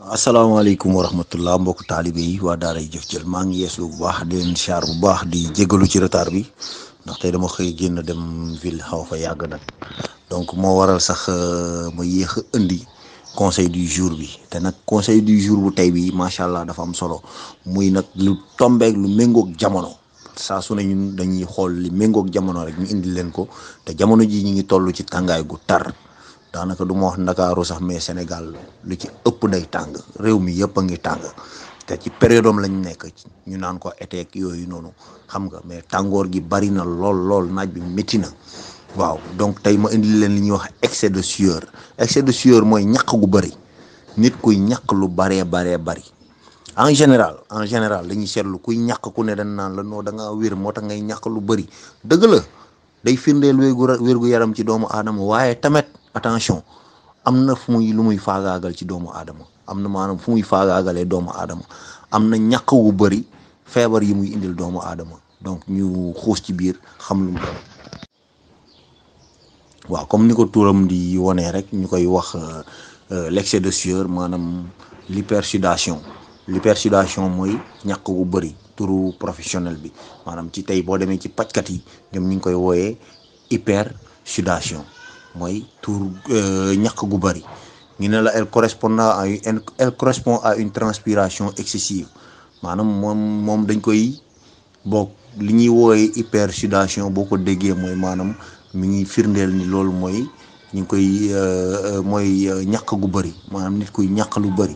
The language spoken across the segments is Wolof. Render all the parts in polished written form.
asalaamaaleykum wa rahmatullah mbokk taalibe yi waa daaray Jëf Jël maa ngi yeeslu bu baax di leen char bu baax di jégalu ci retard bi ndax tey dama xëy génn dem ville xaw fa yàgg nag donc moo waral sax ma yéex a indi conseil du jour bi te nag conseil du jour bu tey bi macha allah dafa am solo muy nag lu tombeek lu méngoog jamono saa su ne ñun dañuy xool li méngoog jamono rek ñu indi leen ko te jamono ji ñu ngi toll ci tàngaay gu tar. daanaka du ma wax Ndakaaru sax mais Sénégal lu ci ëpp day tàng réew mi yëpp a ngi tàng te ci période am lañ nekk ñu naan ko été ak yooyu noonu xam nga mais tàngoor gi bari na lool naaj bi métti na waaw donc tey ma indi leen li ñuy wax excès de sueur mooy ñaq gu bari nit kuy ñaq lu baree bari en général dañuy seetlu kuy ñaq ku ne dañ naan la noo da ngaa wér moo tax ngay ñaq lu bari dëgg la day firndeel wérgu yaram ci doomu aadama waaye tamit. attention am na lu muy faagaagal ci doomu aadama am na maanaam fu muy faagaagalee doomu aadama am na ñàkk wu bëri feebar yi muy indil doomu aadama donc ñu xuus ci biir xam lu mu doon waaw comme ni ko turam di wonee rek ñu koy wax l'excès de sueur maanaam l'hypersudation mooy ñàkk wu bëri turu professionnel bi maanaam ci tey boo demee ci pajkat yi ñoom ñu ngi koy wooyee hypersudation mooy tur ñaq gu bëri ñu ne la elle correspond à une transpiration excessive maanaam moom dañ koy boo li ñuy woowee hypersudation boo ko déggee mooy maanaam mi ngi firndeel ni loolu mooy ñu ngi koy mooy ñaq gu bëri maanaam nit kuy ñaq lu bëri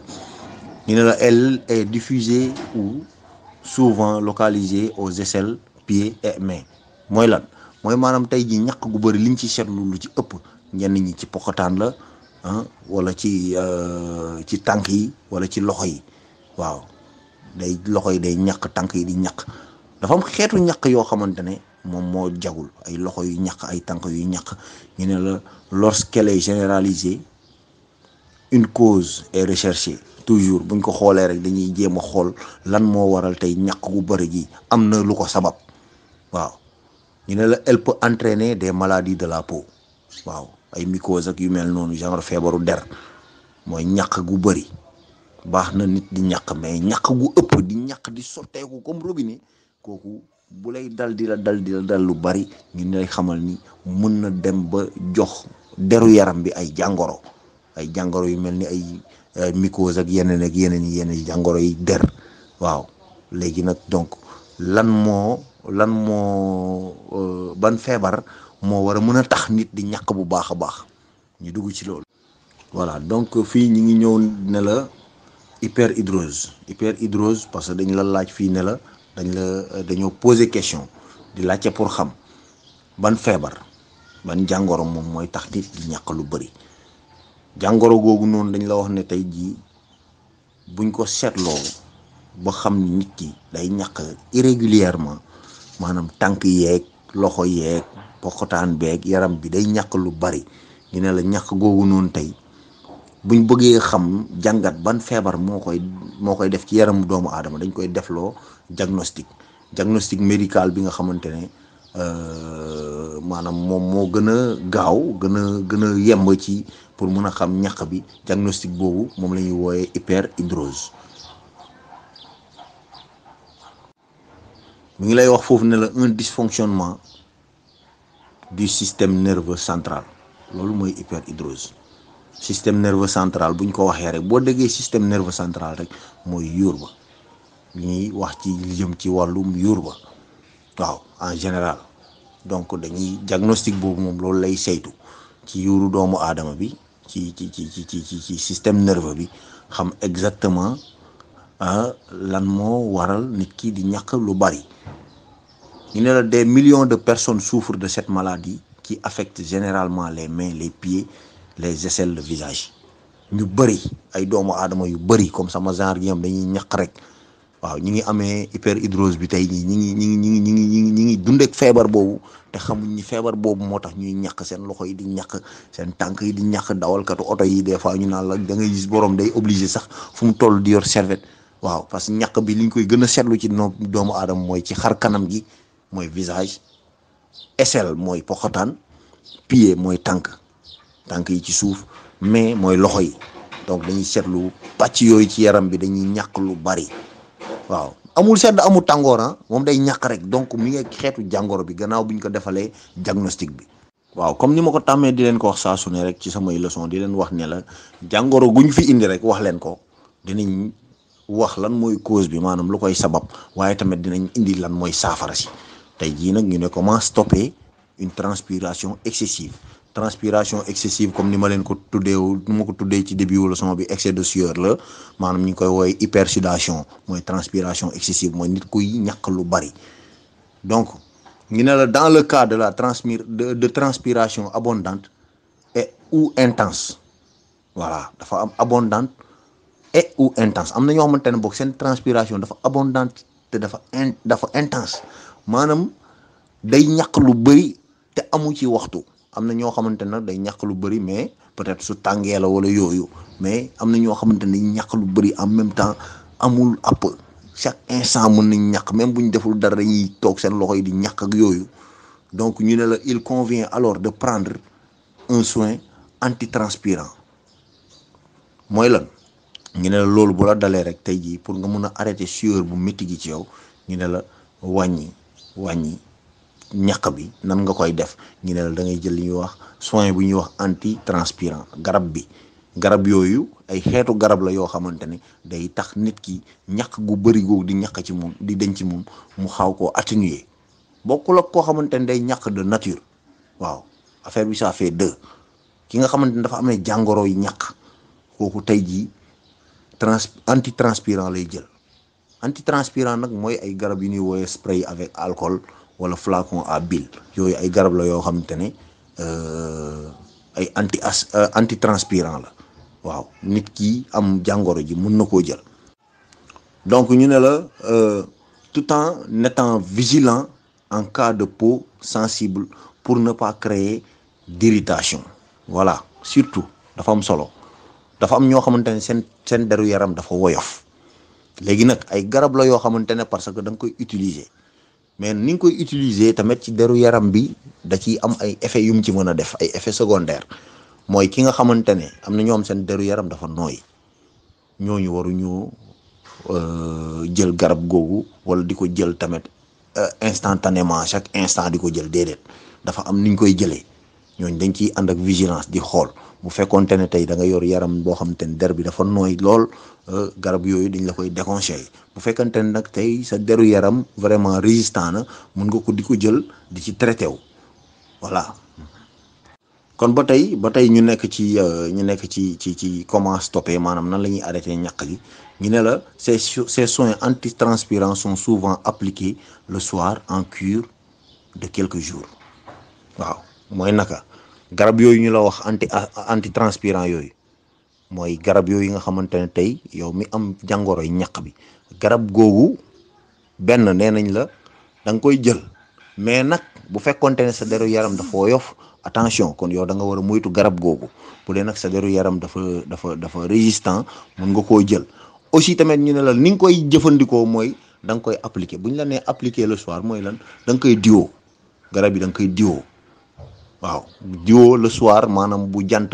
ñu ne la elle est diffusée ou souvent localisée aux aisselles pieds et mains mooy lan mooy maanaam tey ji ñaq gu bëri liñ ci seetlu lu ci ëpp ñenn ñi ci poqataan la wala ci tànk yi wala ci loxo yi waaw loxo yi day ñaq tànk yi di ñaq dafa am xeetu ñaq yoo xamante ne moom moo jagul ay loxo yu ñaq ay tànk yu ñaq ñu ne la lorsqu'elle est généralisée une cause est recherchée toujours buñ ko xoolee rek dañuy jéem a xool lan moo waral tey ñaq gu bëri gi am na lu ko sabab waaw ñu ne la elle peut entraîner des maladies de la peau waaw ay mycoses ak yu mel noonu genre feebaru der mooy ñaq gu bëri baax na nit di ñaq mais ñaq gu ëpp di ñaq di sotteeku comme robinet kooku bu lay dal di la dal lu bëri ñu lay xamal ni mën na dem ba jox deru yaram bi ay jàngoro yu mel ni ay mycoses ak yeneen jàngoro yi der waaw léegi nag donc ban feebar moo war a mën a tax nit di ñàkk bu baax a baax ñu dugg ci loolu. voilà donc fii ñi ngi ñëw ne la hyperhidrose parce que dañ la laaj fii ne la dañoo poser question di laajte pour xam ban feebar ban jàngoro moom mooy tax nit di ñàkk lu bëri jàngoro googu noonu dañ la wax ne tey jii buñ ko seetloo ba xam ni nit ki day ñàkk irrégulièrement maanaam tànk yeeg loxo yeeg poqotaan beeg yaram bi day ñàkk lu bari ñu ne la ñàkk googu noonu tey buñ bëggee xam jàngat ban feebar moo koy def ci yaramu doomu aadama dañ koy defloo diagnostic médical bi nga xamante ne maanaam moom moo gën a gaaw gën a yemb ci pour mën a xam ñàkk bi diagnostic boobu moom la ñuy wooyee hyperhidrose mi ngi lay wax foofu ne la un dysfonctionnement du système nerveux central loolu mooy hyperhidrose système nerveux central bu ñu ko waxee rek boo déggee système nerveux central rek mooy yuur ba ñuy wax ci li jëm ci wàllum yuur ba waaw en général donc dañuy diagnostic boobu moom loolu lay saytu ci yuuru doomu aadama bi ci système nerveux bi xam exactement lan moo waral nit ki di ñàkk lu bari. ñu ne la des millions de personnes souffrent de cette maladie qui affecte généralement les mains les pieds les aisselles le visage ñu bëri ay doomu aadama yu bëri comme sama genre gi dañuy ñaq rek waaw ñi ngi amee hyperhidrose bi tey ñi ngi dundeek feebar boobu te xamuñ ni feebar boobu moo tax ñuy ñaq seen loxo yi di ñaq seen tànk yi di ñaq dawalkatu oto yi des fois ñu naan la da ngay gis borom day obligé sax fu mu toll di yor serviette waaw parce que ñaq bi liñ koy gën a seetlu ci doomu aadama mooy ci xar kanam gi mooy visage aisselle mooy poxotaan pied mooy tànk yi ci suuf mais mooy loxo yi donc dañuy seetlu pàcc yooyu ci yaram bi dañuy ñàkk lu bari waaw amul sedd amul tàngoor moom day ñàkk rek donc mi ngi xeetu jàngoro bi gannaaw bu ñu ko defalee diagnostic bi. waaw comme ni ma ko tàmmee di leen ko wax saa su ne rek ci samay leçon di leen wax ne la jàngoro guñ fi indi rek wax leen ko dinañ wax lan mooy cause bi maanaam lu koy sabab waaye tamit dinañ indi lan mooy saafara si tey jii nag ñu ne comment stopper une transpiration excessive comme ni ma leen ko tuddee ci début leçon bi excès de sueur la maanaam ñu ngi koy woowee hypersudation mooy transpiration excessive mooy nit kuy ñàkk lu bari donc ñu ne la dans le cas de la transpiration abondante et ou intense voilà dafa am abondante et ou intense am na ñoo xamante ne boog seen transpiration dafa abondante te dafa intense maanaam day ñàkk lu bëri te amu ci waxtu am na ñoo xamante ne day ñàkk lu bëri mais peut-être su tàngee la wala yooyu mais am na ñoo xamante ne ñàkk lu bëri en même temps amul app chaque instant mën nañ ñàkk même bu ñu deful dara dañuy toog seen loxo yi di ñàkk ak yooyu donc ñu ne la il convient alors de prendre un soin antitranspirant mooy lan ñu ne la loolu bu la dalee rek tey jii pour nga mun a arrêter sueur bu métti gi ci yow ñu ne la wàññi ñàkk bi nan nga koy def ñu ne la da ngay jël li ñuy wax soin bu ñuy wax antitranspirant garab yooyu ay xeetu garab la yoo xamante ne day tax nit ki ñàkk gu bëri googu di ñàkk ci moom di denc ci moom mu xaw koo atténuer bokkul ak koo xamante ne day ñàkk de nature waaw affaire bi ça fait deux ki nga xamante ne dafa amee jàngoro yi ñàkk kooku tey jii antitranspirant lay jël antitranspirant nag mooy ay garab yu ñuy woowee spray avec alcool wala flacon à bile yooyu ay garab la yoo xamante ne ay antitranspirant la waaw nit ki am jàngoro ji mën na koo jël donc ñu ne la tout en étant vigilant en cas de peau sensible pour ne pas créer d'irritation voilà surtout dafa am solo dafa am ñoo xamante ne seen deru yaram dafa woyof léegi nag ay garab la yoo xamante ne parce que da nga koy utiliser mais ni nga koy utiliser tamit ci deru yaram bi da ciy am ay effets yu mu ci mën a def ay effets secondaires mooy ki nga xamante ne am na ñoo am seen deru yaram dafa nooy ñooñu waruñu jël garab googu wala di ko jël tamit instantanément chaque instant di ko jël déedéet dafa am ni ñu koy jëlee ñooñu dañ ciy ànd ak vigilance di xool bu fekkoonte ne tey da nga yor yaram boo xamante ne der bi dafa nooy lool garab yooyu dañ la koy déconseiller bu fekkante ne nag tey sa deru yaram vraiment résistant na mun nga ko di ko jël di ci traité wu voilà. kon ba tey ñu nekk ci comment stopper maanaam nan la ñuy arrêter ñàkk gi ñu ne la ces soins antitranspirants sont souvent appliqués le soir en cure de quelques jours waaw mooy naka garab yooyu ñu la wax antitranspirant yooyu mooy garab yooyu nga xamante ne tey yow mi am jàngoro yi ñàkk bi garab googu benn nee nañ la da nga koy jël mais nag bu fekkonte ne sa deru yaram dafa woyof attention kon yow da nga war a moytu garab googu bu dee nag sa deru yaram dafa résistant mun nga koo jël aussi tamit ñu ne la ni nga koy jëfandikoo mooy da nga koy appliquer bu ñu la nee appliquer le soir mooy lan da nga koy diwoo garab yi da nga koy diwoo waaw diwoo le soir maanaam bu jant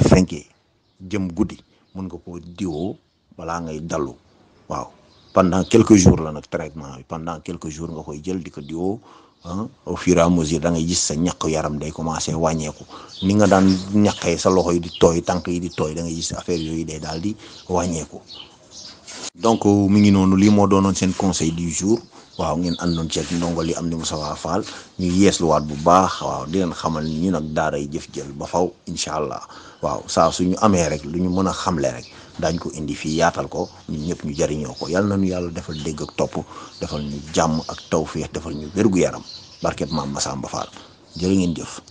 fenkee jëm guddi mun nga koo diwoo balaa ngay dallu waaw pendant quelques jours la nag traitement bi pendant quelques jours nga koy jël di ko diwoo au fur et à mesure da ngay gis sa ñàkk yaram day commencer wàññeeku ni nga daan ñàkkee sa loxo yi di tooy tànk yi di tooy da ngay gis affaire yooyu day daal di wàññeeku. donc mi ngi noonu lii moo doonoon seen conseil du jour waaw ngeen àndoon ceeg ndongo li am ni Moustapha Fall ñu yeesluwaat bu baax waaw di leen xamal ni ñu nag daaray jëf jël ba faw incha allah waaw saa suñu amee rek lu ñu mën a xamle rek daañ ko indi fii yaatal ko ñun ñëpp ñu jariñoo ko yàlla nañu yàlla defal dégg ak topp defal ñu jàmm ak tawféex defal ñu wér-gu-yaram barkeb maam Massamba Fall jërë ngeen jëf.